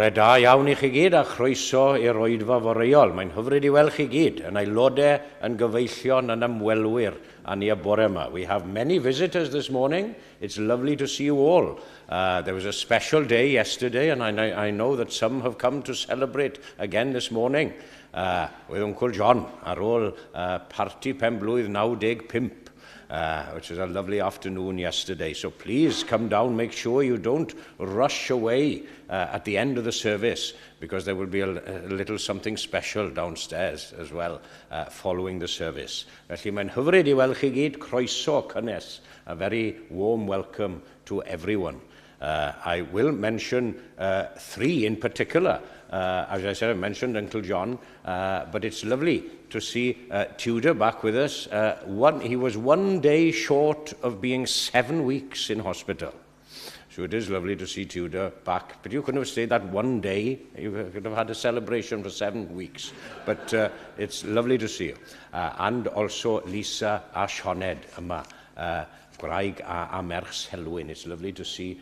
Bore da iawn i chi gyd a chroeso i'r oedfa foreol. Mae'n hyfryd i weld chi gyd yn aelodau, yn gyfeillion, yn ymwelwyr â ni y bore yma. We have many visitors this morning. It's lovely to see you all. There was a special day yesterday, and I know that some have come to celebrate again this morning with Uncle John ar ôl parti pen-blwydd 95, which was a lovely afternoon yesterday. So please come down, make sure you don't rush away at the end of the service, because there will be a little something special downstairs as well following the service. Felly mae'n hyfryd i weld chi gyd, croeso cynnes, a very warm welcome to everyone. I will mention three in particular. As I said, I mentioned Uncle John, but it's lovely to see Tudor back with us. He was one day short of being 7 weeks in hospital. So it is lovely to see Tudor back. But you couldn't have stayed that one day. You could have had a celebration for 7 weeks. But it's lovely to see you. And also Lisa a Sioned yma. Gwraig a merch Selwyn. It's lovely to see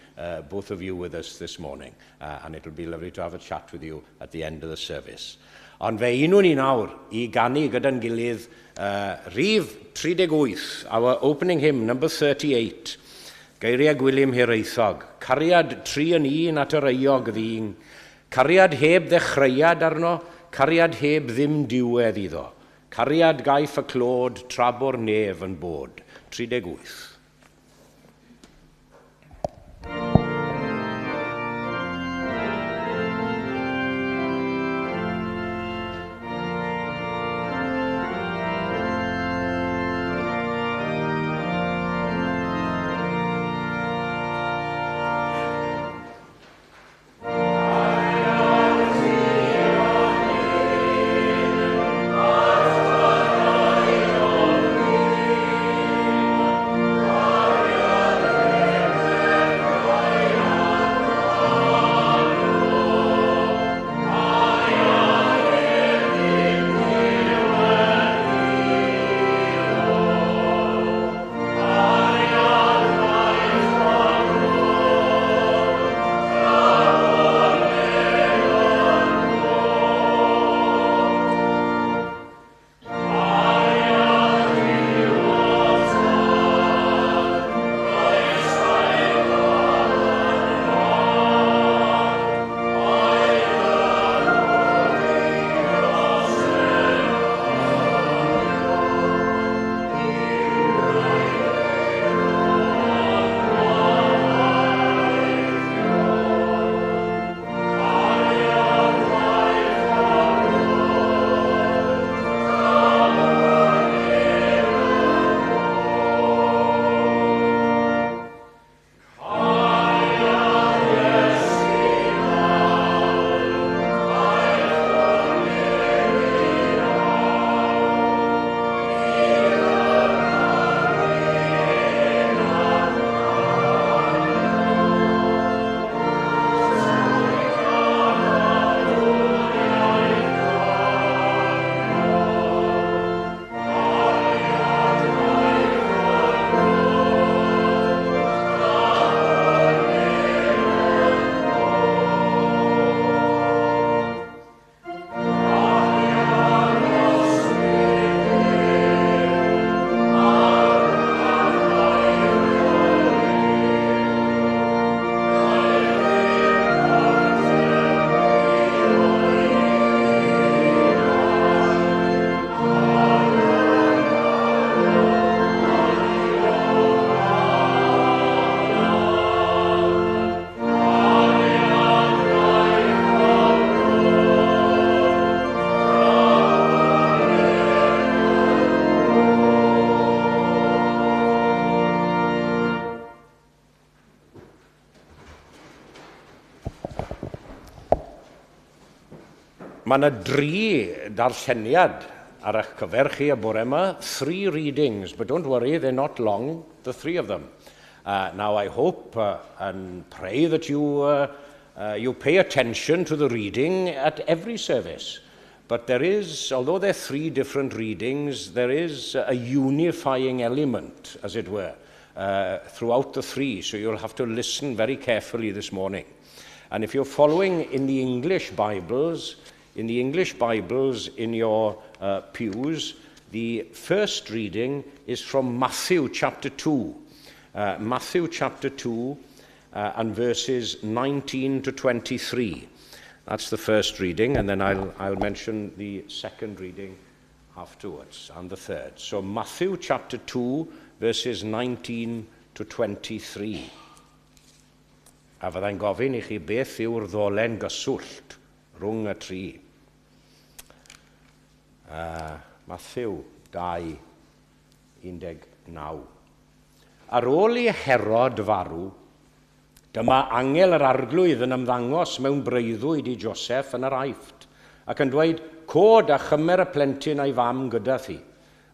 both of you with us this morning. And it'll be lovely to have a chat with you at the end of the service. Ond fe unwn ni nawr i ganu gyda'n gilydd rhif 38, our opening hymn, number 38. Geiriau Gwilym Hiraethog. Cariad tri yn un at yr euog ddyn. Cariad heb ddechreuad arno, cariad heb ddim diwedd iddo. Cariad gaiff y clod tra bo'r nef yn bod. 38. Mae yna dri darlleniad ar eich cyfer chi y bore yma. Three readings, but don't worry, they're not long, the three of them. Now, I hope and pray that you pay attention to the reading at every service. But there is, although there are three different readings, there is a unifying element, as it were, throughout the three. So you'll have to listen very carefully this morning. And if you're following in the English Bibles, in the English Bibles in your pews, the first reading is from Matthew chapter 2. Matthew chapter 2 and verses 19 to 23. That's the first reading, and then I'll mention the second reading afterwards, and the third. So Matthew chapter 2, verses 19 to 23. A fyddai'n gofyn i chi beth yw'r ddolen gyswllt rhwng y tri. Matthew 2, 19. Ar ôl i Herod farw, dyma angel yr Arglwydd yn ymddangos mewn breuddwyd i Joseph yn yr Aifft, ac yn dweud, "Cod a chymer y plentyn a'i fam gyda thi,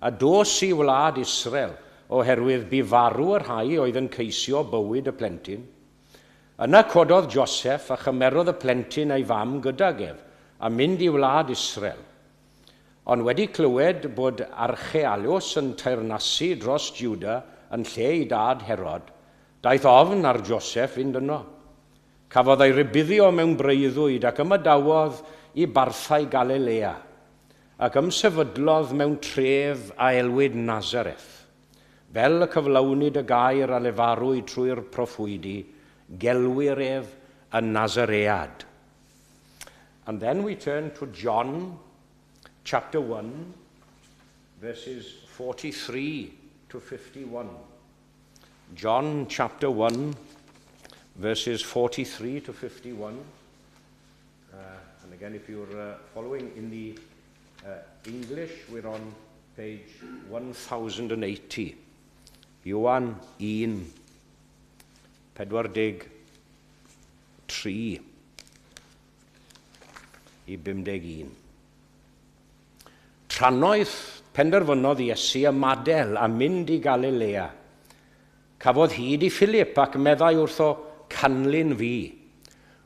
a dos i wlad Israel, oherwydd bu farw y rhai oedd yn ceisio bywyd y plentyn." Yna cododd Joseph a chymerodd y plentyn a'i fam gydag ef, a mynd i wlad Israel. Ond wedi clywed bod Archelaus yn teyrnasu dros Juda yn lle ei dad Herod, daeth ofn ar Joseph fynd yno. Cafodd ei rybuddio mewn breuddwyd ac ymadawodd i barthau Galilea, ac ymsefydlodd mewn tref a elwid Nazareth. Fel y cyflawnid y gair a lefarwyd trwy'r proffwydi, "Gelwir ef y Nazaread." And then we turn to John chapter 1, verses 43 to 51. John chapter 1, verses 43 to 51. And again, if you're following in the English, we're on page 1080. Ioan 1, 43 i 51. Trannoeth penderfynodd Iesu ymadael a mynd i Galilea. Cafodd hyd i Philip ac meddai wrtho, "Canlyn fi."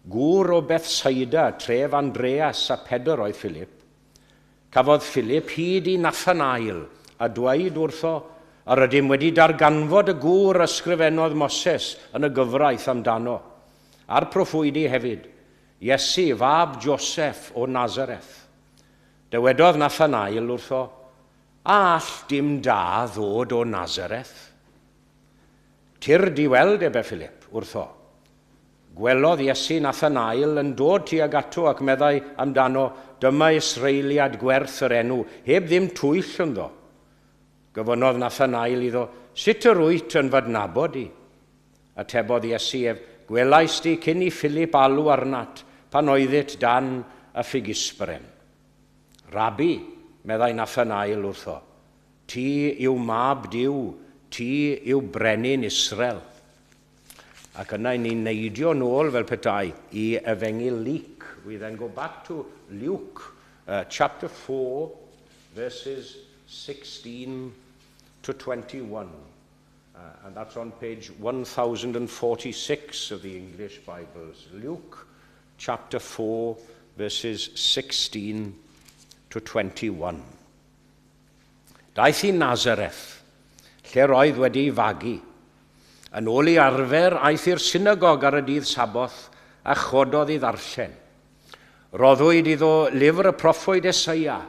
Gŵr o Bethsaida, tref Andreas a Pedr, oedd Philip. Cafodd Philip hyd i Nathanael a dweud wrtho, "Yr ydym wedi darganfod y gŵr ysgrifennodd Moses yn y gyfraith amdano, a'r proffwydi hefyd, Iesu, fab Joseph o Nazareth." Dywedodd Nathanael wrtho, "A all dim da ddod o Nazareth?" "Tyrd i weld," ebe Philip wrtho. Gwelodd Iesu Nathanael yn dod tuag ato ac meddai amdano, "Dyma Israeliad gwerth yr enw, heb ddim twyll ynddo." Gofynnodd Nathanael iddo, "Sut yr wyt yn fy adnabod i?" Atebodd Iesu ef, "Gwelais di cyn i Philip alw arnat, pan oeddit dan y ffigisbren." "Rabbi," meddai Nathanael wrtho, "ti yw Mab Duw, ti yw Brenin Israel." Ac yna ni'n neidio nôl fel petai i Efengyl Luc. We then go back to Luke, chapter 4, verses 16 to 21. And that's on page 1046 of the English Bibles. Luke chapter 4, verses 16 to 21. Daeth i Nazareth, lle roedd wedi ei fagu. Yn ôl ei arfer, aeth i'r synagog ar y dydd Saboth a chododd i ddarllen. Roddwyd iddo lyfr y proffwyd Eseia,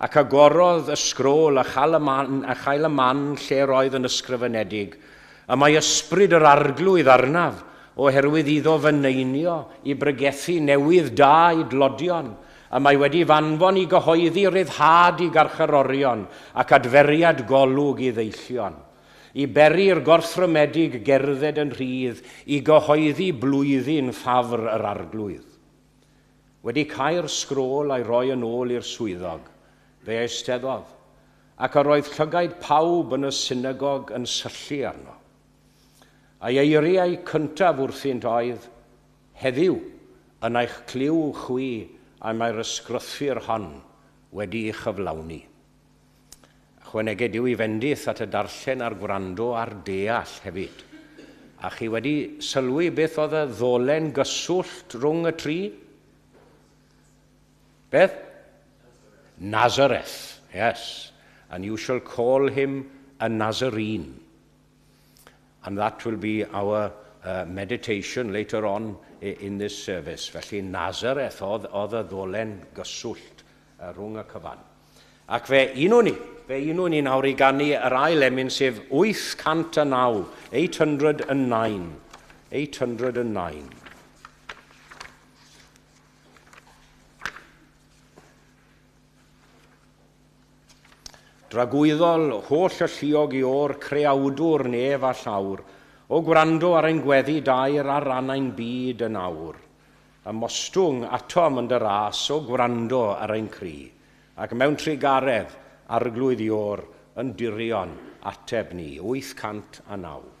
ac agorodd y sgrôl a chael y man lle roedd yn ysgrifenedig, "Y mae ysbryd yr Arglwydd arnaf, oherwydd iddo fy neinio i bregethu newydd da i dlodion, a mae wedi f'anfon i gyhoeddi ryddhad i garcharorion ac adferiad golwg i ddeillion, i beri'r gorthrymedig gerdded yn rhydd, i gyhoeddi blwyddyn ffafr yr Arglwydd." Wedi cau'r sgrôl a'i roi yn ôl i'r swyddog, fe eisteddodd, ac yr oedd llygaid pawb yn y synagog yn syllu arno. A'i eiriau cyntaf wrthynt oedd, "Heddiw, yn eich clyw chwi, a mae'r ysgrythur hon wedi'i chyflawni." Chwaneged Duw ei fendith at y darllen a'r gwrando a'r deall hefyd. A chi wedi sylwi beth oedd y ddolen gyswllt rhwng y tri? Beth? Nazareth, yes. "And you shall call him a Nazarene." And that will be our meditation later on in this service. Felly Nazareth oedd, oedd y ddolen gyswllt rhwng y cyfan. Ac fe unwn ni, fe unwn ni nawr i ganu yr ail emyn sef 809, 809, 809. Dragwyddol holl alluog i o'r creawdwr nef a llawr, o gwrando ar ein gweddi daer ar ran ein byd yn awr. Ymostwng atom yn dy ras o gwrando ar ein cri, ac mewn trugaredd, Arglwydd Iôr, yn dirion ateb ni. 809.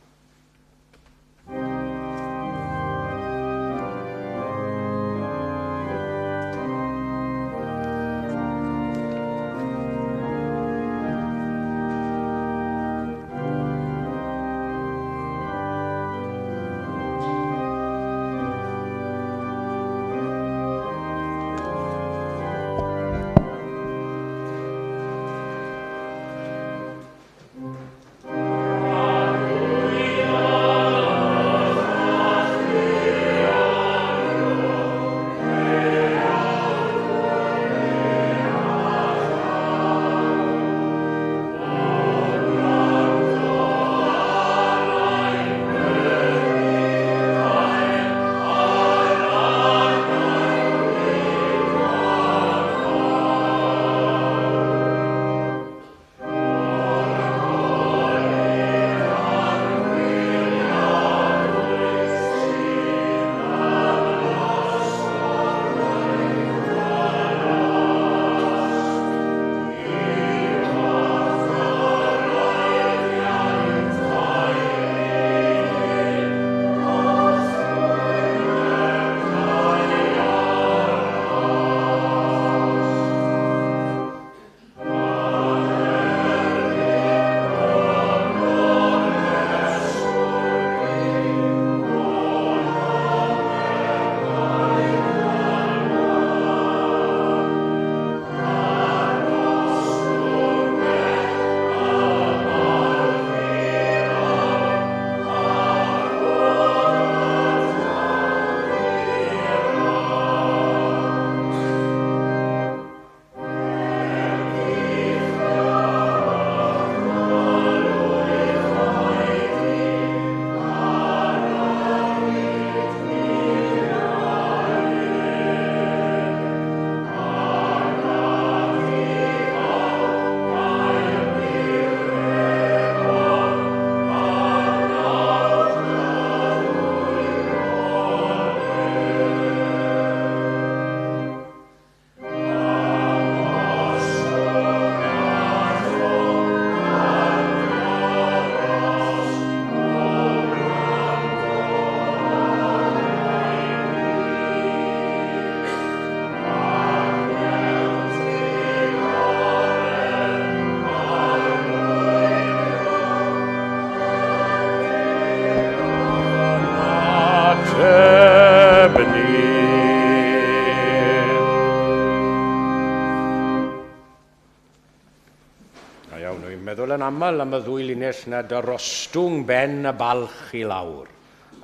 Meddwl yn aml am y ddwy linell na darostwng ben y balch i lawr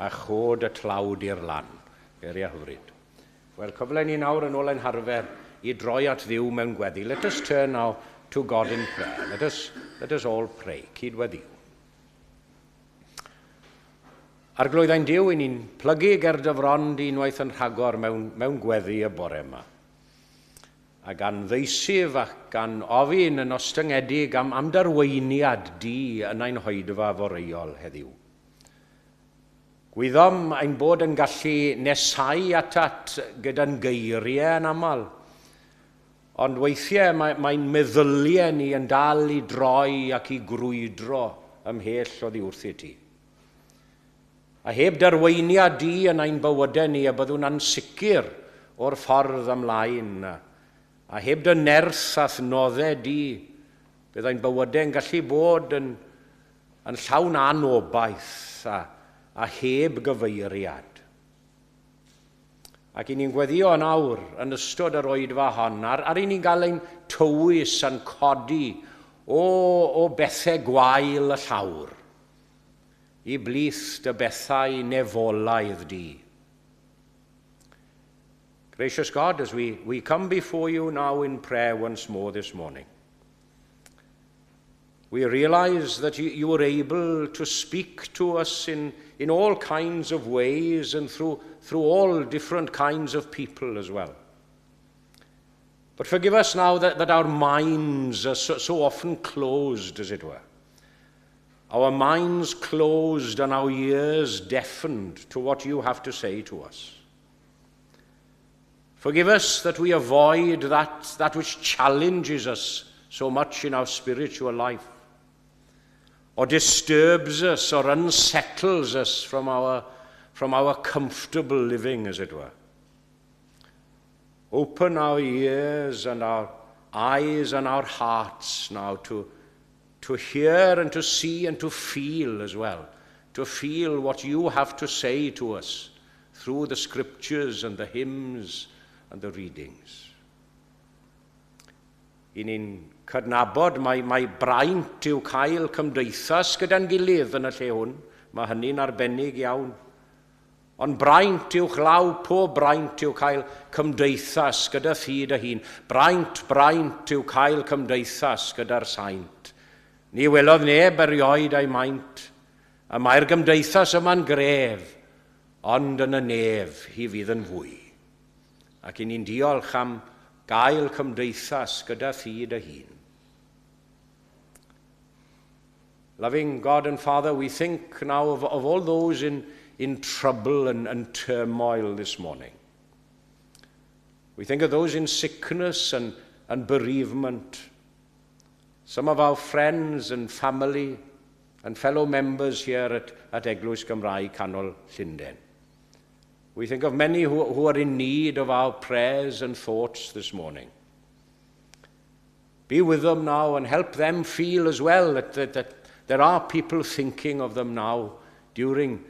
a chod y tlawd i'r lan. Geiriau hyfryd. Wel, cyfle ni nawr yn ôl ein harfer i droi at Dduw mewn gweddi. Let us turn now to God in prayer. Let us, let us all pray. Cyd-weddiw. Arglwydd ein Duw, i ni'n plygu ger dy fron di unwaith yn rhagor mewn, mewn gweddi y bore yma. A gan ddeisyf ac gan ofyn yn ostyngedig am, am darweiniad di yn ein hoedfa foreuol heddiw. Gwyddom ein bod yn gallu nesau atat gyda'n geiriau yn aml, ond weithiau mae'n mae meddyliau ni yn dal i droi ac i grwydro ymhell oddi wrth i ti. A heb darweiniad di yn ein bywydau ni, a byddwn ansicr o'r ffordd ymlaen. A heb dy nerth a'th noddau di, bydd ein bywydau yn gallu bod yn, yn llawn anobaith a, a heb gyfeiriad. Ac i ni'n gweddio yn awr yn ystod yr oedfa hon, ar, ar i ni'n gael ein tywys a'n codi o, o bethau gwael y llawr. I blith dy bethau nefolaidd di. Gracious God, as we come before you now in prayer once more this morning, we realize that you were able to speak to us in all kinds of ways and through all different kinds of people as well. But forgive us now that our minds are so often closed, as it were. Our minds closed and our ears deafened to what you have to say to us. Forgive us that we avoid that which challenges us so much in our spiritual life, or disturbs us or unsettles us from our comfortable living, as it were. Open our ears and our eyes and our hearts now to hear and to see and to feel as well, to feel what you have to say to us through the scriptures and the hymns and the readings. I ni'n cydnabod mai braint yw cael cymdeithas gyda'n gilydd yn y lle hwn. Mae hynny'n arbennig iawn. Ond braint uwchlaw pob braint yw cael cymdeithas gyda thi dy hun. Braint yw cael cymdeithas gyda'r saint. Ni welodd neb erioed ei maint, a mae'r gymdeithas yma'n gref, ond yn y nef hi fydd yn fwy. Ac i ni'n diolch am gael cymdeithas gyda thi dy hun. Loving God and Father, we think now of all those in trouble and turmoil this morning. We think of those in sickness and bereavement, some of our friends and family and fellow members here at Eglwys Gymraeg Canol Llundain. We think of many who are in need of our prayers and thoughts this morning. Be with them now and help them feel as well that there are people thinking of them now during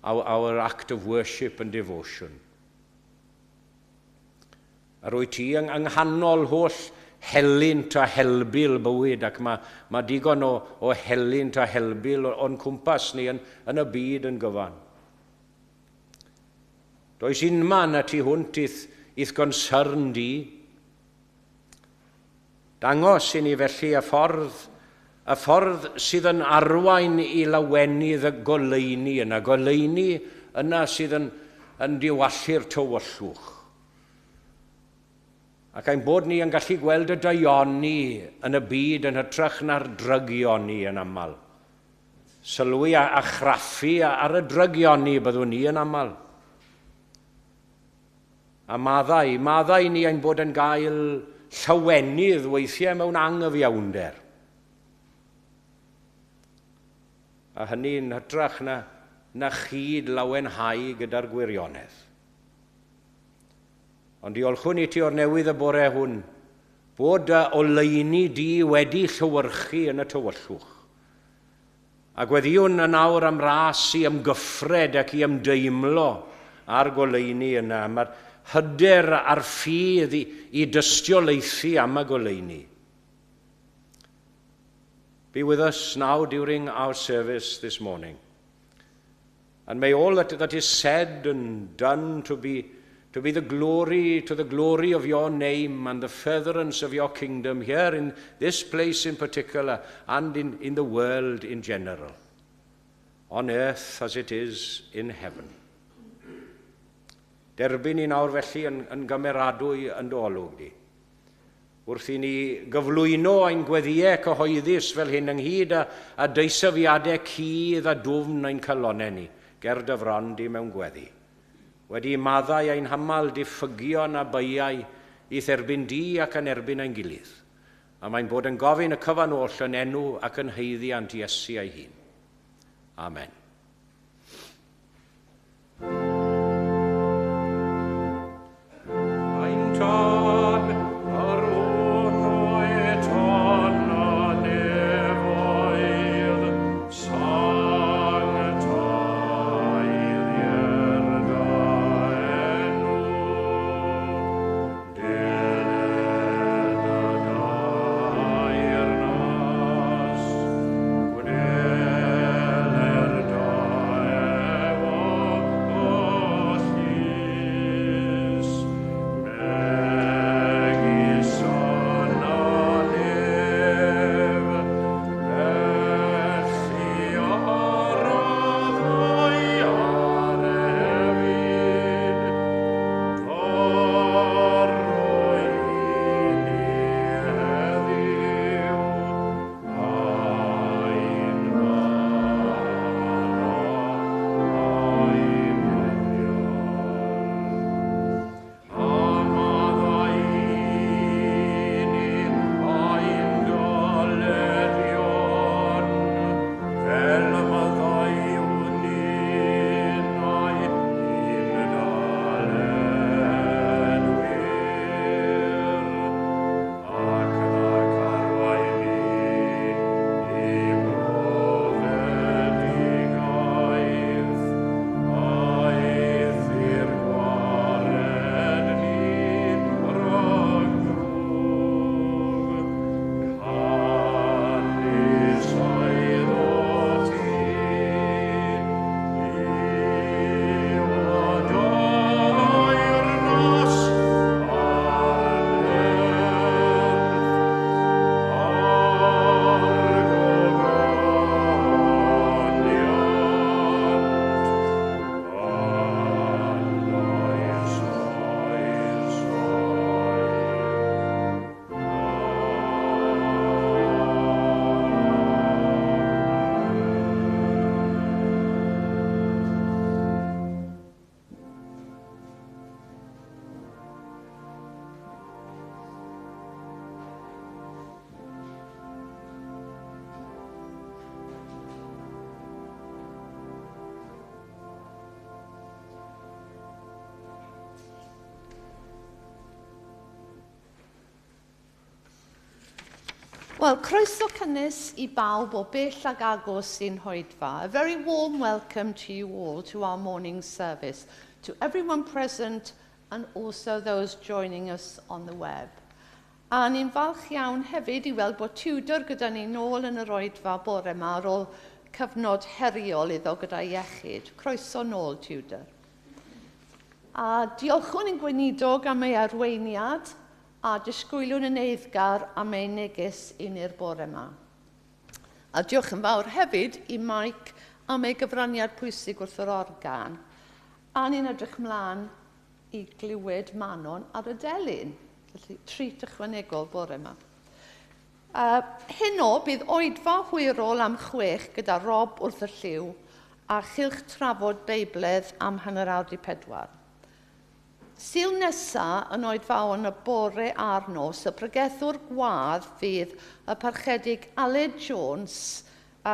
our act of worship and devotion. Yr wyt ti yng nghanol holl helynt a helbul bywyd, ac mae digon o helynt a helbul o'n cwmpas ni yn y byd yn gyfan. Does unman y tu hwnt i'th gonsyrn di. Dangos i ni felly y ffordd sydd yn arwain i lawenydd y goleuni yna, goleuni yna sydd yn diwallu'r tywyllwch. Ac ein bod ni yn gallu gweld y daioni yn y byd yn hytrach na'r drygioni yn aml. Sylwi a chraffu ar y drygioni byddwn ni yn aml. A maddau ni ein bod yn gael llawenydd weithiau mewn anghyfiawnder. A hynny'n hytrach na chyd lawenhau gyda'r gwirionedd. Ond diolchwn i ti o'r newydd y bore hwn, bod dy oleuni di wedi llewyrchu yn y tywyllwch. A gweddïwn yn awr am ras i ymgyffred ac i ymdeimlo â'r goleuni yna. Mae'r hyder a'r ffydd i dystiolaethu am y goleuni. Be with us now during our service this morning. And may all that is said and done to be to the glory of your name and the furtherance of your kingdom here in this place in particular and in the world in general, on earth as it is in heaven. Derbyn ni nawr felly yn gymeradwy yn dy olwg di. Wrth i ni gyflwyno ein gweddïau cyhoeddus fel hyn ynghyd â deisyfiadau cudd a dwfn ein calonau ni, ger dy fron di mewn gweddi. Wedi maddau ein haml diffygion a beiau i'th erbyn di ac yn erbyn ein gilydd. A mae'n bod yn gofyn y cyfan oll yn enw ac yn haeddiant Iesu ei hun. Amen. Ein Tad, yr hwn wyt yn y nefoedd, sancteiddier dy enw. Dyled dy deyrnas, gwneler dy Wel, croeso cynnes i bawb o bell ag agos i'n hoedfa. A very warm welcome to you all to our morning service, to everyone present and also those joining us on the web. A ni'n falch iawn hefyd i weld bod Tudor gyda ni nôl yn yr oedfa bore yma ar ôl cyfnod heriol iddo gyda iechyd. Croeso nôl, Tudor. A diolchwn i'n gweinidog am ei arweiniad a disgwyliwn yn eiddgar am ei neges i ni'r bore yma. A diolch yn fawr hefyd i Mike am ei gyfraniad pwysig wrth yr organ. A ni'n edrych mlaen i glywed Manon ar y delyn. Felly, treat ychwanegol bore yma. Heno, bydd oedfa hwyrol am 6 gyda Rob wrth y llyw a chylch trafod Beibledd am 3:30. Sul nesa yn oedfaon y bore a'r nos, y pregethwr gwadd fydd y parchedig Aled Jones,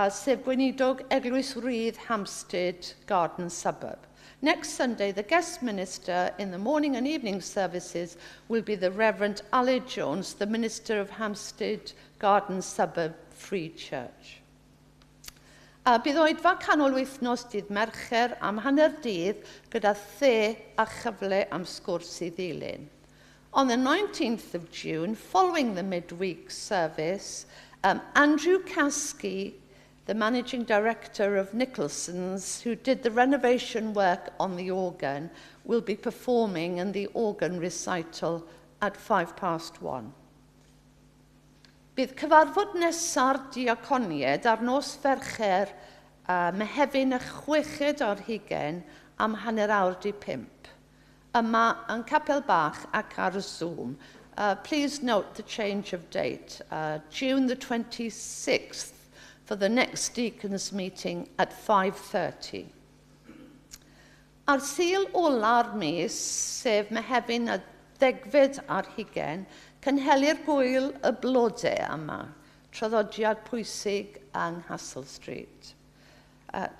sef gweinidog Eglwys Rydd Hampstead Garden Suburb. Next Sunday, the guest minister in the morning and evening services will be the Reverend Aled Jones, the minister of Hampstead Garden Suburb Free Church. Bydd oedfa canol wythnos dydd Mercher am 9:30 gyda the a chyfle am sgwrs i ddilyn. On the 19th of June, following the midweek service, Andrew Caskey, the managing director of Nicholson's, who did the renovation work on the organ, will be performing in the organ recital at 1:05. Bydd cyfarfod nesa'r diaconied ar nos Fercher Mehefin y 26 am 4:30. Yma yn Capel Bach ac ar Zoom. Please note the change of date, June the 26th for the next deacons meeting at 5:30. Ar Sul ola'r mis, sef Mehefin y 10, cynhelir gwyl y blodau yma, traddodiad pwysig yng Nghastle Street.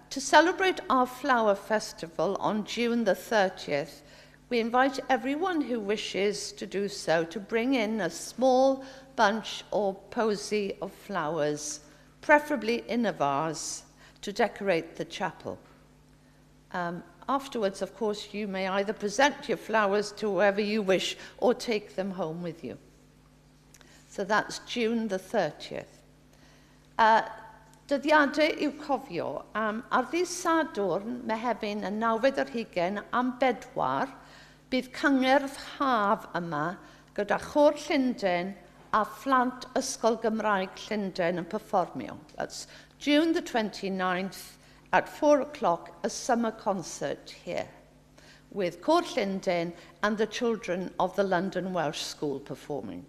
To celebrate our flower festival on June the 30th, we invite everyone who wishes to do so to bring in a small bunch or posy of flowers, preferably in a vase, to decorate the chapel. Afterwards, of course, you may either present your flowers to whoever you wish or take them home with you. So that's June the 30th. Dyddiadau i'w cofio. Ar ddydd Sadwrn, Mehefin y 29 am 4, bydd cyngerdd haf yma gyda Chôr Llundain a phlant Ysgol Gymraeg Llundain yn perfformio. That's June the 29th at 4 o'clock, a summer concert here with Côr Llundain and the children of the London Welsh School performing.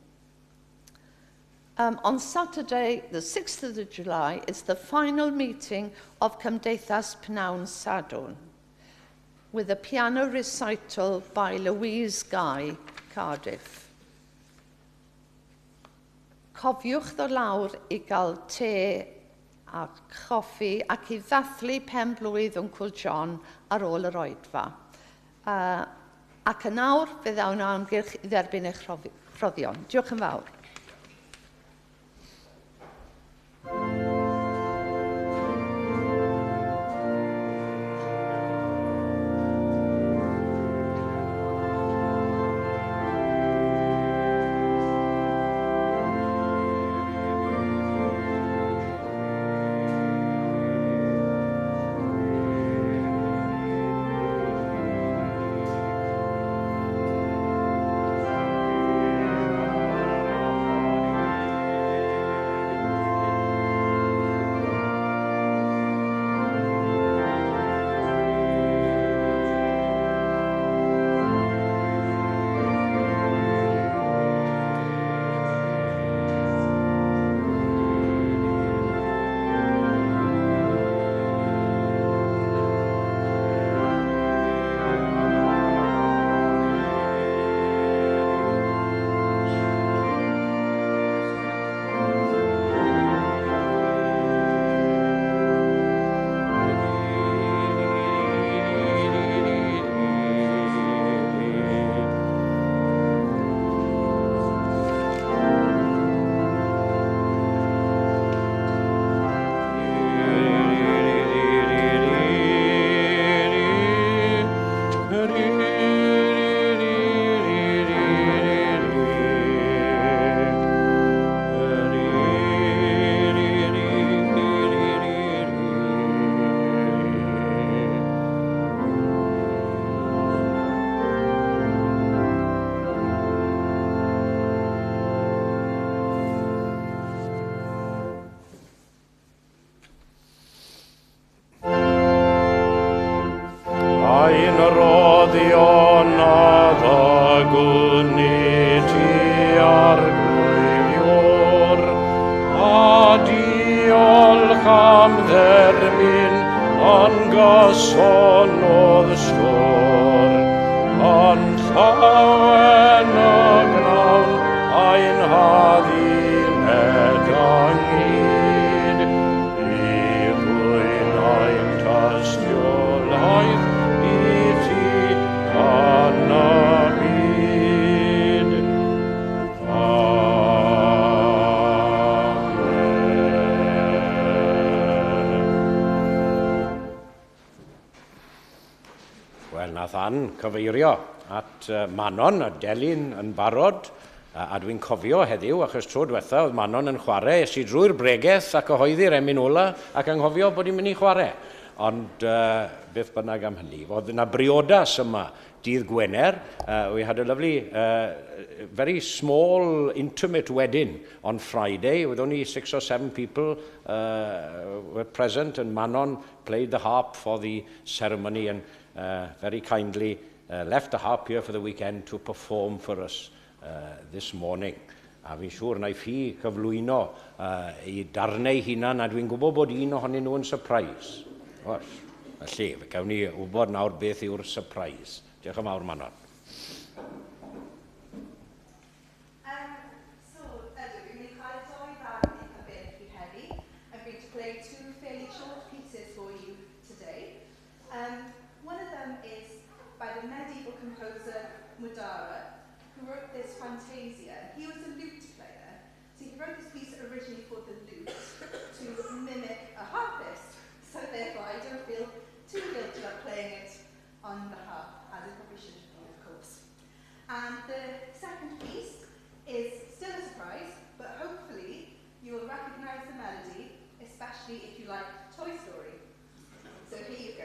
On Saturday, the 6th of July, is the final meeting of Cymdeithas Pnawn Sadwrn, with a piano recital by Louise Guy, Cardiff. Cofiwch ddod lawr i gael te a choffi ac i ddathlu pen blwydd Wncwl John ar ôl yr oedfa. Ac yn awr, fe ddawn o amgylch i dderbyn eich rhoddion. Diolch yn fawr. noson oedd stôr, ond llawen y gnawn ein hadduned ynghyd, i ddwyn ein tystiolaeth i ti yn y byd. Amen. Wel, nath Ann cyfeirio at Manon a Delyn yn barod, a dwi'n cofio heddiw, achos tro diwetha oedd Manon yn chwarae, es i drwy'r bregeth a cyhoeddi'r emyn ola ac anghofio bod hi'n mynd i chwarae. Ond beth bynnag am hynny, oedd yna briodas yma dydd Gwener. We had a lovely, very small, intimate wedding on Friday with only 6 or 7 people were present, and Manon played the harp for the ceremony and very kindly left the harp here for the weekend to perform for us this morning. A fi'n siŵr wnaeth hi cyflwyno i darnau hunan, a dwi'n gwybod bod un ohonyn nhw yn surprise. Oes. Felly, fe gawn ni wybod nawr beth yw'r surprise. Diolch yn fawr, Manon. So, ydw, fi'n mynd i chwarae doi ddarn eitha byr i chi heddi. I'm going to play two fairly short pieces for you today. One of them is by the medieval composer Mudara, who wrote this fantasia. He was a lute player, so he wrote this piece originally for the lute to mimic a harpist. So therefore, I don't feel too guilty about playing it on the harp, as it probably should be, of course. And the second piece is still a surprise, but hopefully you will recognise the melody, especially if you like Toy Story. So here you go.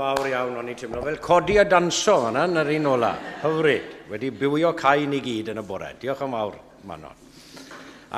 fawr iawn, o'n i'n teimlo fel codi a danso fan'na yn yr un ola. Hyfryd. Wedi bywio cain i gyd yn y bore. Diolch yn fawr, Manon.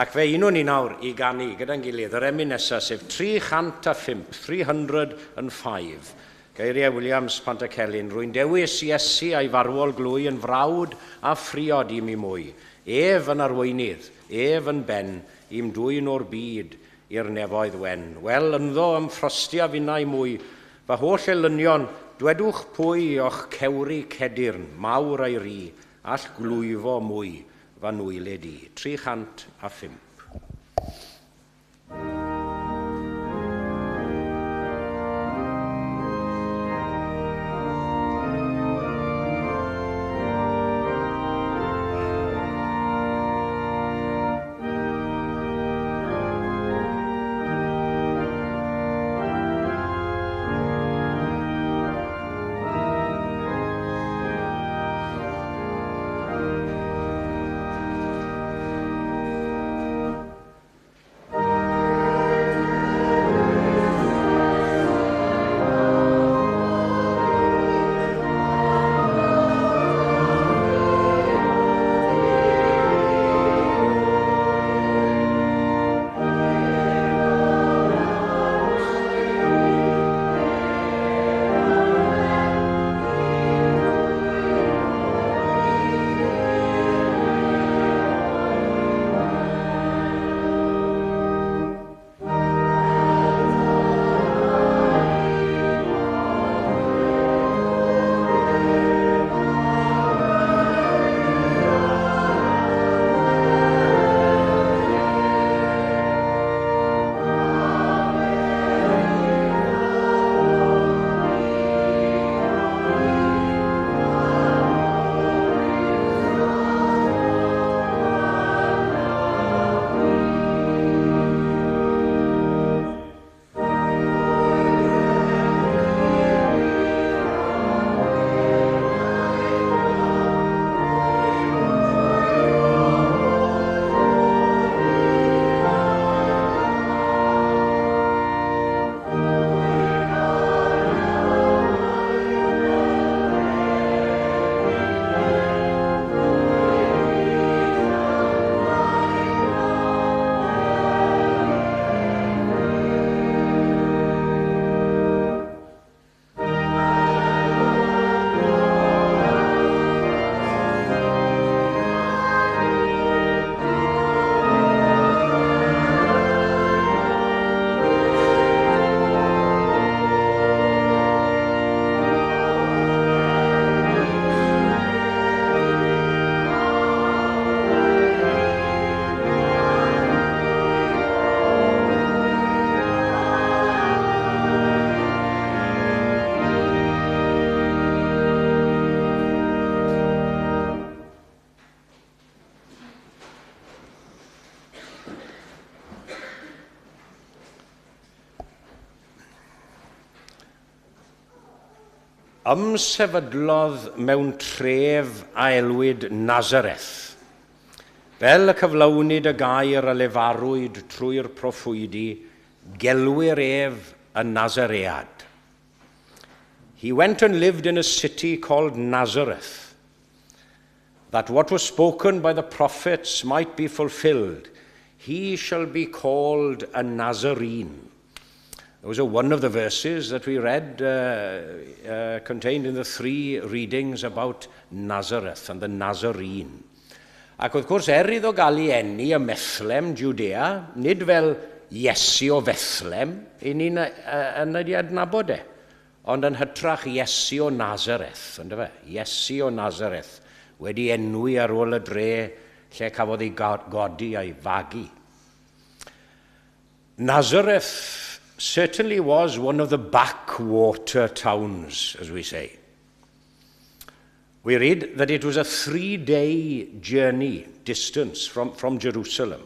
Ac fe unwn ni nawr i ganu gyda'n gilydd yr emyn nesaf, sef 305, 305. Geiriau Williams Pantycelyn, rwy'n dewis Iesu a'i farwol glwy yn frawd a phriod i mi mwy. Ef yn arweinydd, ef yn ben, i'm dwyn o'r byd i'r nefoedd wen. Wel, ynddo ymffrostia finnau mwy, fy holl elynion, dwedwch pwy o'ch cewri cedyrn, mawr a'i ri, all glwyfo mwy fy nwyled i. 305. Ymsefydlodd mewn tref a elwid Nazareth. Fel y cyflawnid y gair a lefarwyd trwy'r proffwydi, gelwir ef y Nazaread. He went and lived in a city called Nazareth, that what was spoken by the prophets might be fulfilled. He shall be called a Nazarene. Those are one of the verses that we read contained in the three readings about Nazareth and the Nazarene. Ac wrth gwrs, er iddo gael ei eni ym Methlem, Judea, nid fel Iesu o Fethlem, i ni'n yn ei adnabod e, ond yn hytrach Iesu o Nazareth, ynddo fe? Iesu o Nazareth, wedi enwi ar ôl y dre lle cafodd ei godi a'i fagu. Nazareth certainly was one of the backwater towns, as we say. We read that it was a 3-day journey distance from Jerusalem.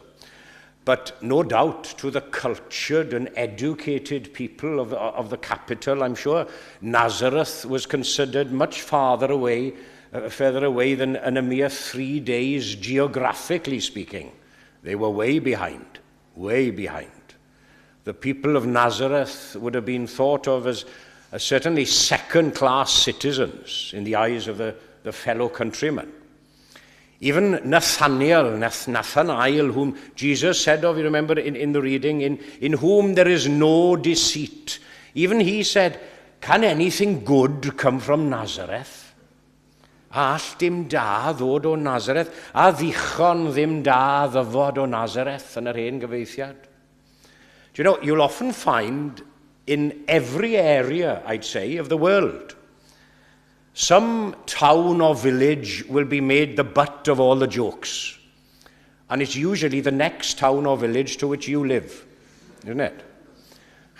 But no doubt to the cultured and educated people of the capital, I'm sure, Nazareth was considered much farther away, further away than in a mere 3 days, geographically speaking. They were way behind, way behind. The people of Nazareth would have been thought of as Certainly second-class citizens in the eyes of the fellow countrymen. Even Nathaniel, Nathanael, whom Jesus said of, you remember in the reading, in whom there is no deceit. Even he said, "Can anything good come from Nazareth?" A all dim da ddod o Nazareth, a ddichon ddim da ddyfod o Nazareth yn yr hen gyfieithiad. Do you know, you'll often find in every area, I'd say, of the world, some town or village will be made the butt of all the jokes. And it's usually the next town or village to which you live, isn't it?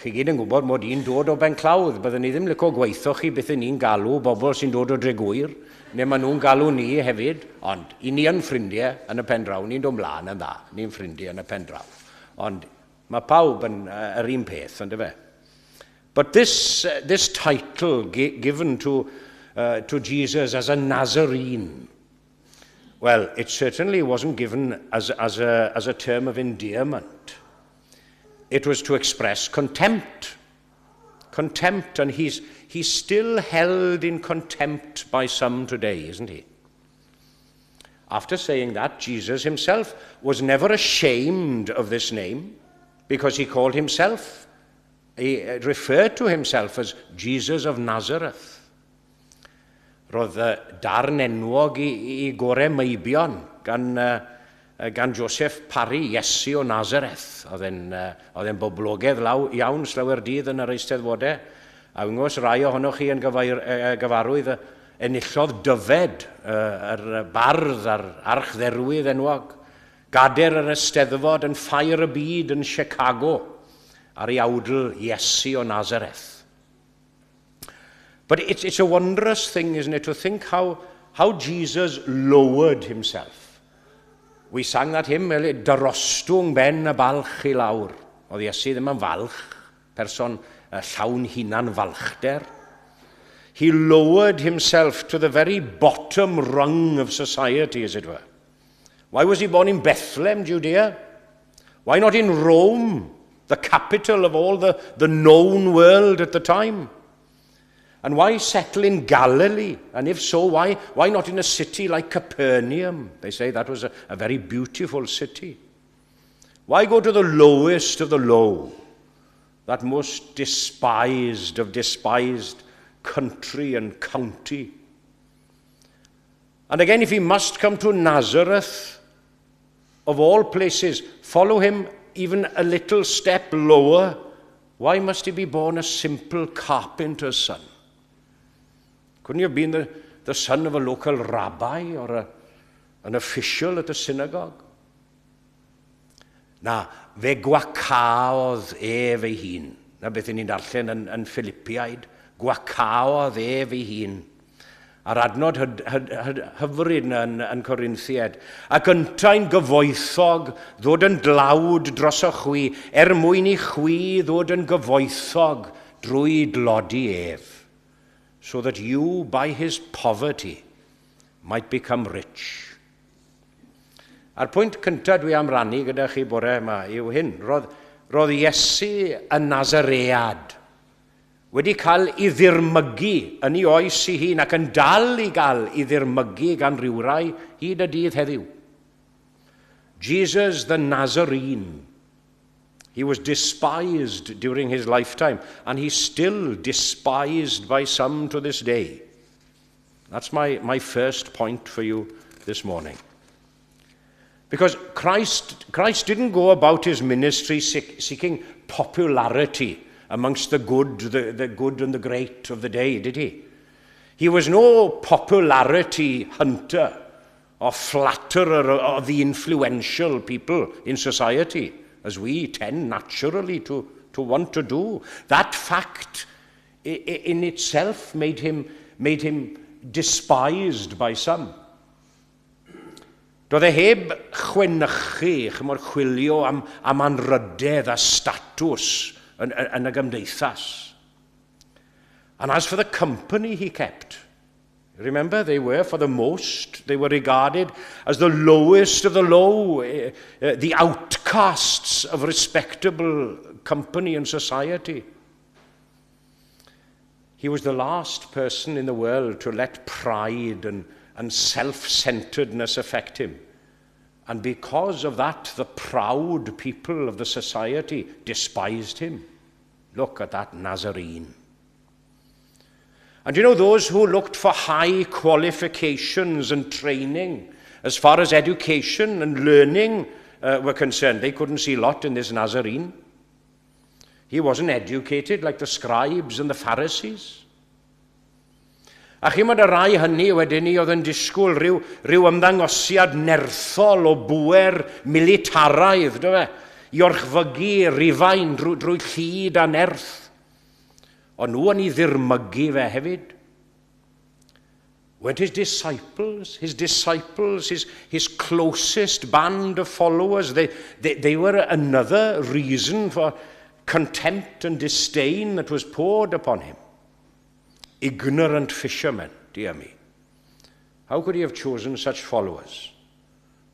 Chi gyd yn gwybod mod i'n dod o Benclawdd. Byddwn ni ddim licio gweud 'tho chi beth ni'n galw bobl sy'n dod o Dregwyr, neu maen nhw'n galw ni hefyd, ond i ni yn ffrindiau yn y pen draw, ni'n dod mlaen yn dda, ni'n ffrindiau yn y pen draw. Ond mae pawb yn yr un peth, on'd yfe? But this title given to Jesus as a Nazarene, well, it certainly wasn't given as a term of endearment. It was to express contempt. Contempt, and he's still held in contempt by some today, isn't he? After saying that, Jesus himself was never ashamed of this name because he called himself, he referred to himself as Jesus of Nazareth. Roedd darn enwog i gorau meibion gan Joseph Parry, Iesu o Nazareth. Oedd e'n boblogaidd law, iawn slawer dydd yn yr eisteddfodau. A wngos rai ohonoch chi yn gyfarwydd enillodd Dyfed, yr bardd a'r archdderwydd enwog. Gadair yr eisteddfod yn ffair y byd yn Chicago ar ei awdl Iesu o Nazareth. But it's a wondrous thing, isn't it, to think how Jesus lowered himself. We sang that hymn, "Darostwng ben y balch i lawr." Oedd Iesu ddim yn falch, person llawn hunan falchder. He lowered himself to the very bottom rung of society, as it were. Why was he born in Bethlehem, Judea? Why not in Rome, the capital of all the known world at the time? And why settle in Galilee? And if so, why not in a city like Capernaum? They say that was a very beautiful city. Why go to the lowest of the low, that most despised of despised country and county? And again, if he must come to Nazareth, of all places, follow him even a little step lower, why must he be born a simple carpenter's son? Couldn't he have been the son of a local rabbi or an official at the synagogue? Na, fe gwacaodd ef ei hun. Na beth ni'n darllen yn Philippiaid. Gwacaodd ef ei hun. A'r adnod hyfryd yna yn Corinthiaid. Ac yntau'n gyfoethog ddod yn dlawd drosoch chwi, er mwyn i chwi ddod yn gyfoethog drwy dlodi ef. So that you, by his poverty, might become rich. A'r pwynt cyntaf dwi am rannu gyda chi bore yma yw hyn. Roedd Iesu y Nazaread wedi cael ei ddirmygu yn ei oes ei hun ac yn dal i gael ei ddirmygu gan rywrai hyd y dydd heddiw. Jesus the Nazarene. He was despised during his lifetime, and he's still despised by some to this day. That's my first point for you this morning. Because Christ didn't go about his ministry seeking popularity amongst the good and the great of the day, did he? He was no popularity hunter or flatterer of the influential people in society, as we tend naturally to want to do. That fact in itself made him despised by some. Doedd e heb chwenychu, chymod, chwilio am anrydedd a statws yn y gymdeithas. And as for the company he kept, remember, they were, for the most, they were regarded as the lowest of the low, the outcasts of respectable company and society. He was the last person in the world to let pride and self-centeredness affect him. And because of that, the proud people of the society despised him. Look at that Nazarene. And you know, those who looked for high qualifications and training, as far as education and learning were concerned, they couldn't see lot in this Nazarene. He wasn't educated like the scribes and the Pharisees. A chi'mod y rai hynny wedyn ni oedd yn disgwyl rhyw ymddangosiad nerthol o bŵer militaraidd, do fe? I orchfygu Rufain drwy llid a nerth. Ond nhw yn ei ddirmygu fe hefyd. Weren't his disciples, his closest band of followers, they were another reason for contempt and disdain that was poured upon him. Ignorant fishermen, dear me. How could he have chosen such followers?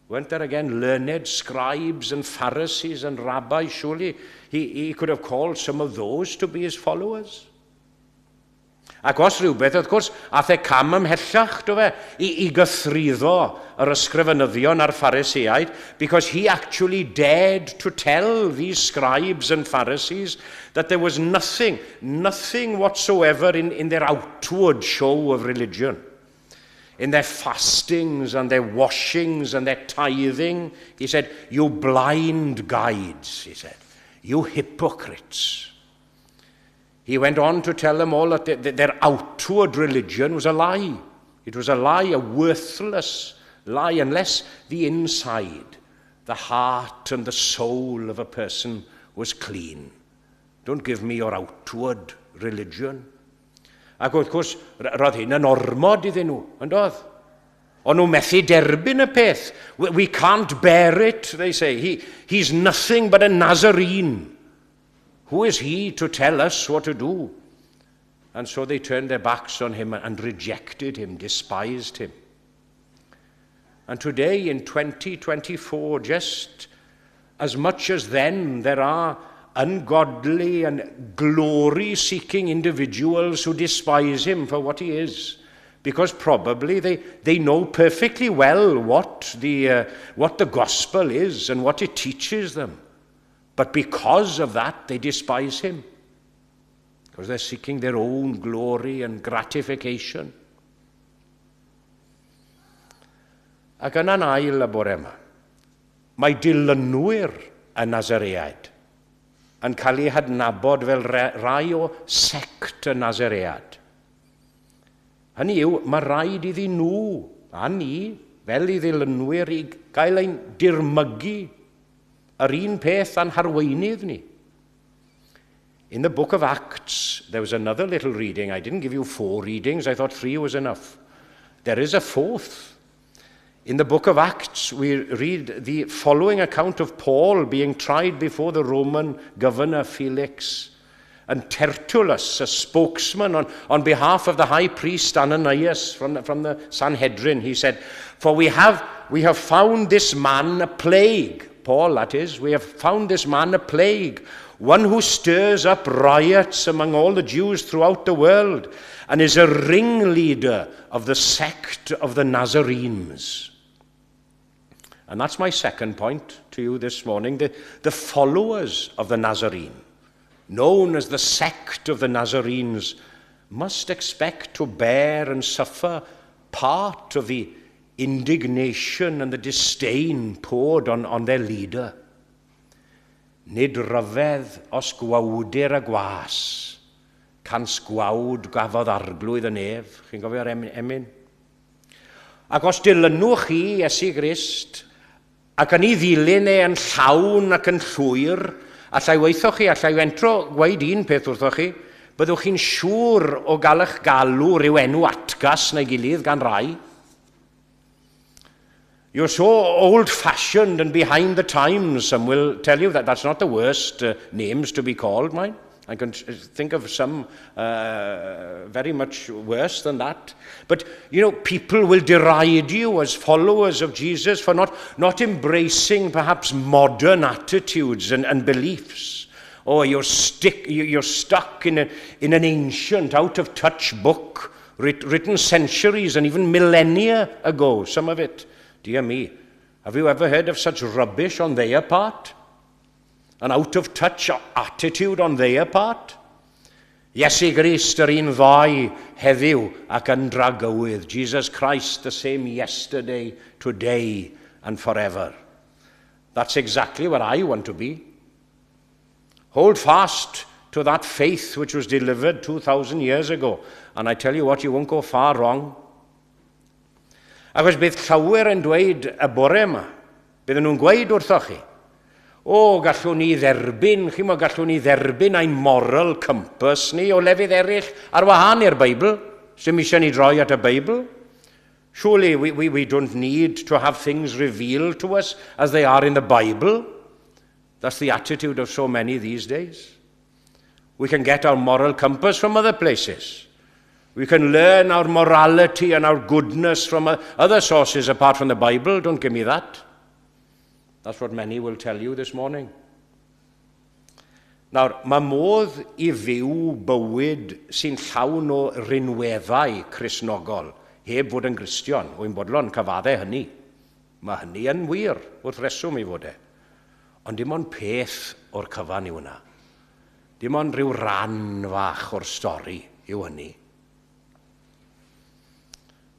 Weren't there again learned scribes and Pharisees and rabbis? Surely he could have called some of those to be his followers. Ac os rhywbeth, wrth gwrs, aeth e cam ymhellach, do fe, i gythruddo yr ysgrifenyddion a'r Phariseaid, because he actually dared to tell these scribes and Pharisees that there was nothing, nothing whatsoever in their outward show of religion. In their fastings and their washings and their tithing, he said, "You blind guides," he said, "you hypocrites." He went on to tell them all that their outward religion was a lie. It was a lie, a worthless lie, unless the inside, the heart and the soul of a person was clean. Don't give me your outward religion. Ac wrth gwrs, roedd hyn yn ormod iddyn nhw, yn doedd? O'n nhw methu derbyn y peth. We can't bear it," they say. He's nothing but a Nazarene. Who is he to tell us what to do?" And so they turned their backs on him and rejected him, despised him. And today in 2024, just as much as then, there are ungodly and glory-seeking individuals who despise him for what he is. Because probably they know perfectly well what the gospel is and what it teaches them. But because of that, they despise him. Because they're seeking their own glory and gratification. Ac yna'n ail y bore yma, mae dilynwyr y Nazareaid yn cael eu hadnabod fel rai o sect y Nazaread. Hynny yw, mae rhaid iddyn nhw, a ni, fel i ddilynwyr, i gael ein dirmygu yr un peth a'n harweinydd ni. In the book of Acts, there was another little reading. I didn't give you four readings. I thought three was enough. There is a fourth. In the book of Acts, we read the following account of Paul being tried before the Roman governor Felix. And Tertullus, a spokesman on behalf of the high priest Ananias from the Sanhedrin, he said, "For we have found this man a plague," Paul that is, "we have found this man a plague, one who stirs up riots among all the Jews throughout the world and is a ringleader of the sect of the Nazarenes." And that's my second point to you this morning. The followers of the Nazarene, known as the sect of the Nazarenes, must expect to bear and suffer part of the indignation and the disdain poured on their leader. Nid ryfedd os gwawdir y gwas, cans gwawd gafodd Arglwydd y nef. Chi'n gofio'r emyn? Ac os dilynwch chi Iesu Grist, ac yn ei ddilyn e yn llawn ac yn llwyr, allai weithio chi, allai fentro gweud un peth wrthoch chi, byddwch chi'n siŵr o gael eich galw rhyw enw atgas neu gilydd gan rai. "You're so old-fashioned and behind the times," some will tell you. That that's not the worst names to be called, mind. I can think of some very much worse than that. But people will deride you as followers of Jesus for not embracing perhaps modern attitudes and beliefs. Oh, you're stuck in an ancient, out-of-touch book written centuries and even millennia ago, some of it. Dear me, have you ever heard of such rubbish on their part? An out-of-touch attitude on their part? Iesu Grist yr un ddoe heddiw ac yn dragywydd. Jesus Christ, the same yesterday, today and forever. That's exactly where I want to be. Hold fast to that faith which was delivered 2,000 years ago. And I tell you what, you won't go far wrong. Achos bydd llawer yn dweud y bore yma, bydden nhw'n gweud wrthoch chi, o, gallwn ni dderbyn, chi'mo, gallwn ni dderbyn ein moral compass ni o lefydd eraill ar wahân i'r Beibl. Sdim eisiau ni droi at y Beibl. Surely we don't need to have things revealed to us as they are in the Bible. That's the attitude of so many these days. We can get our moral compass from other places. We can learn our morality and our goodness from other sources apart from the Bible. Don't give me that. That's what many will tell you this morning. Nawr, mae modd i fyw bywyd sy'n llawn o rinweddau Cristnogol heb fod yn Gristion. Wy'n bodlon cyfadde hynny. Mae hynny yn wir wrth reswm i fod e. Ond dim ond peth o'r cyfan yw hwnna. Dim ond rhyw ran fach o'r stori yw hynny.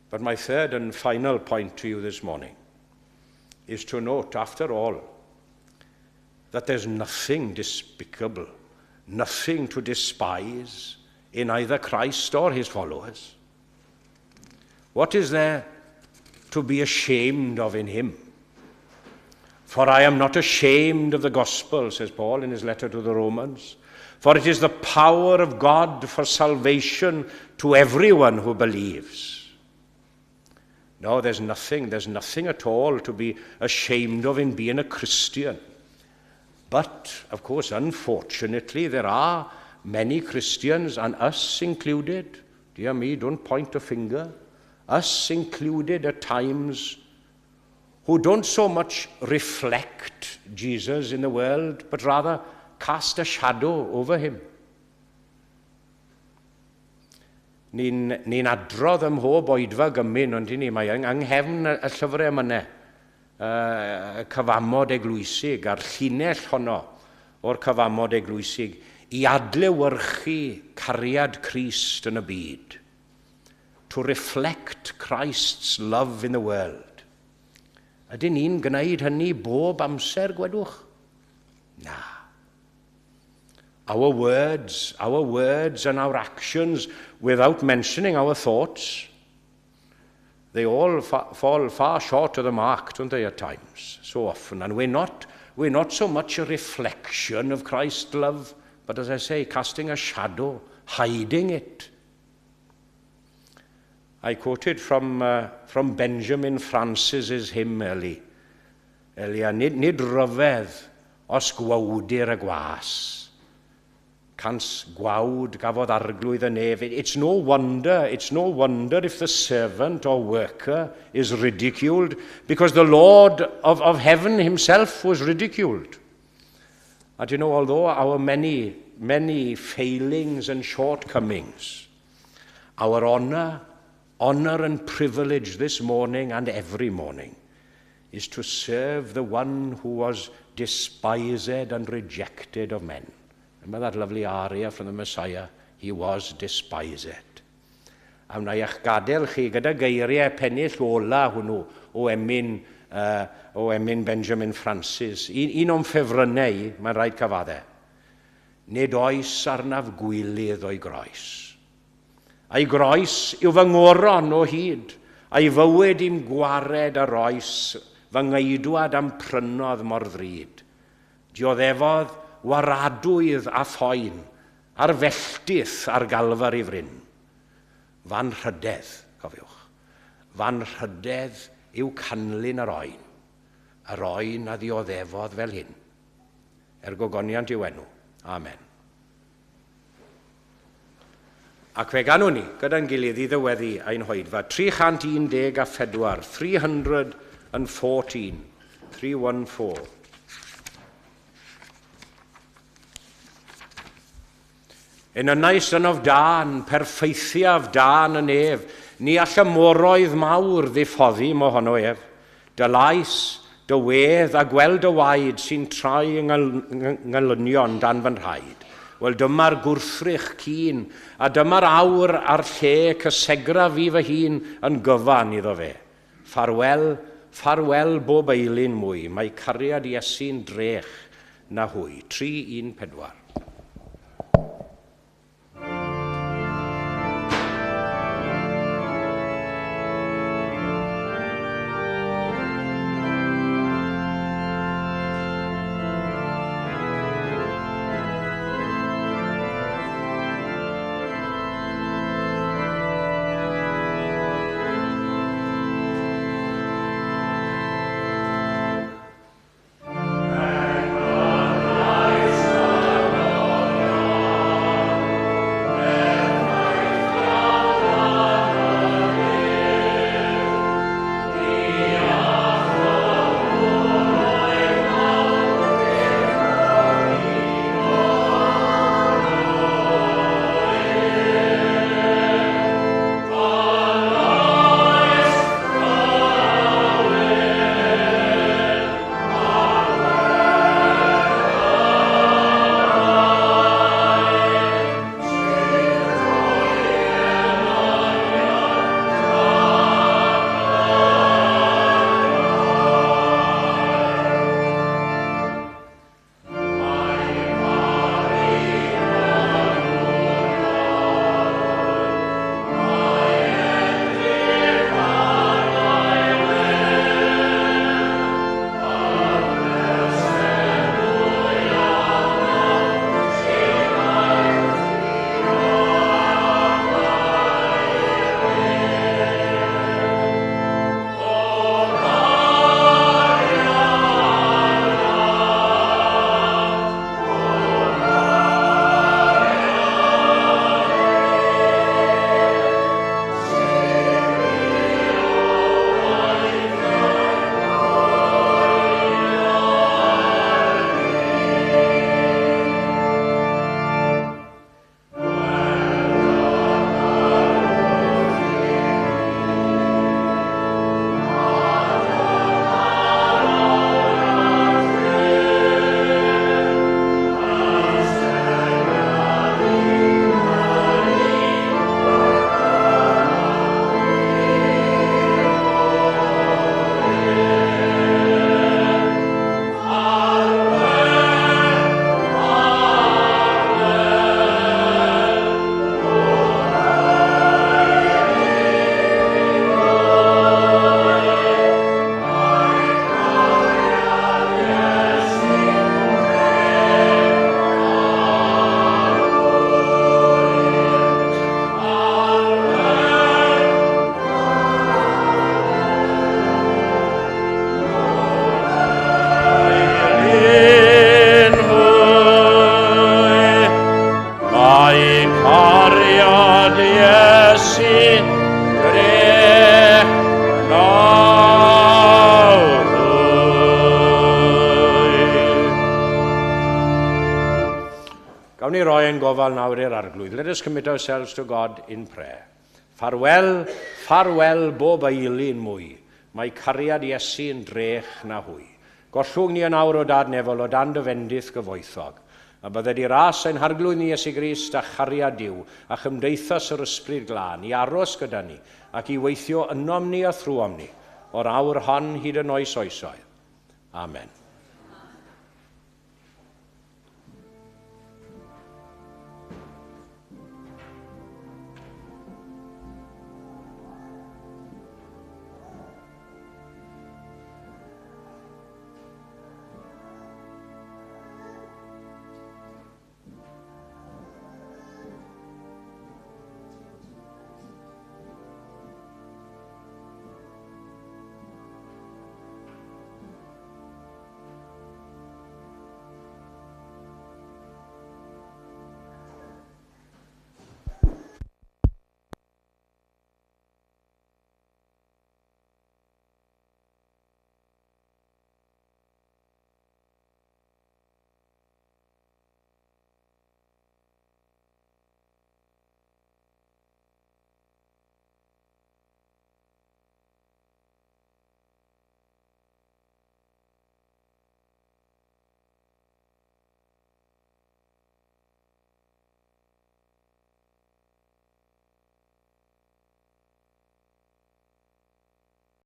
But my third and final point to you this morning is to note, after all, that there's nothing despicable, nothing to despise in either Christ or his followers. What is there to be ashamed of in him? For I am not ashamed of the gospel, says Paul in his letter to the Romans. For it is the power of God for salvation to everyone who believes. No, there's nothing at all to be ashamed of in being a Christian. But, of course, unfortunately, there are many Christians, and us included, dear me, don't point a finger, us included at times, who don't so much reflect Jesus in the world, but rather cast a shadow over him. Ni'n adrodd ym mhob oedfa gymun, ond ni, mae yng nghefn y llyfrau emynau, y cyfamod eglwysig a'r llinell honno o'r cyfamod eglwysig i adlewyrchu cariad Crist yn y byd. To reflect Christ's love in the world. Ydyn ni'n gwneud hynny bob amser, gwedwch? Na. Our words and our actions, without mentioning our thoughts, they all fall far short of the mark, don't they, at times, so often. And we're not so much a reflection of Christ's love, but as I say, casting a shadow, hiding it. I quoted from Benjamin Francis's hymn earlier. Nid ryfedd os gwawdir y gwas. Cans gwawd gafodd arglwydd y nef. It's no wonder if the servant or worker is ridiculed, because the Lord of heaven himself was ridiculed. And although our many, many failings and shortcomings, our honor and privilege this morning and every morning is to serve the one who was despised and rejected of men. Remember that lovely aria from the Messiah? He was despised. A wna i eich gadael chi gyda geiriau pennill ola hwnnw o emyn Benjamin Francis. Un o'm ffefrynnau i, mae'n rhaid cyfadde. Nid oes arnaf gwilydd o'i groes. A'i groes yw fy ngoron o hyd, a'i fywyd i'm gwared a roes, fy ngeidwad am prynodd mor ddrud. Dioddefodd waradwydd a phoen, ar felltith ar Galfari fryn. Fy anrhydedd, cofiwch, fy anrhydedd yw canlyn yr oen, yr oen a ddioddefodd fel hyn. Er gogoniant i'w enw. Amen. Ac fe ganwn ni gyda'n gilydd i ddiweddu ein hoedfa. 314, 314, 314. Enynais ynof dân, perffeithiaf dân y nef, ni all y moroedd mawr ddiffoddi mohono ef. Dy lais, dy wedd a gweld dy waed sy'n troi yng ngelynion dan fy nhraed. Wel, dyma'r gwrthrych cyn, a dyma'r awr a'r lle cysegra fi fy hun yn gyfan iddo fe. Ffarwel, ffarwel bob eilun mwy, mae cariad Iesu'n drech na hwy. 3, 1, 4. Gawn ni roi ein gofal nawr i'r Arglwydd. Let us commit ourselves to God in prayer. Ffarwel, ffarwel bob eilun mwy. Mae cariad Iesu'n drech na hwy. Gollwng ni yn awr o dad nefol o dan dy fendith gyfoethog. A bydde di ras ein harglwydd ni Iesu Grist a chariad Duw a chymdeithas yr ysbryd glân i aros gyda ni ac i weithio ynom ni a thrwom ni o'r awr hon hyd yn oes oesoedd. Amen.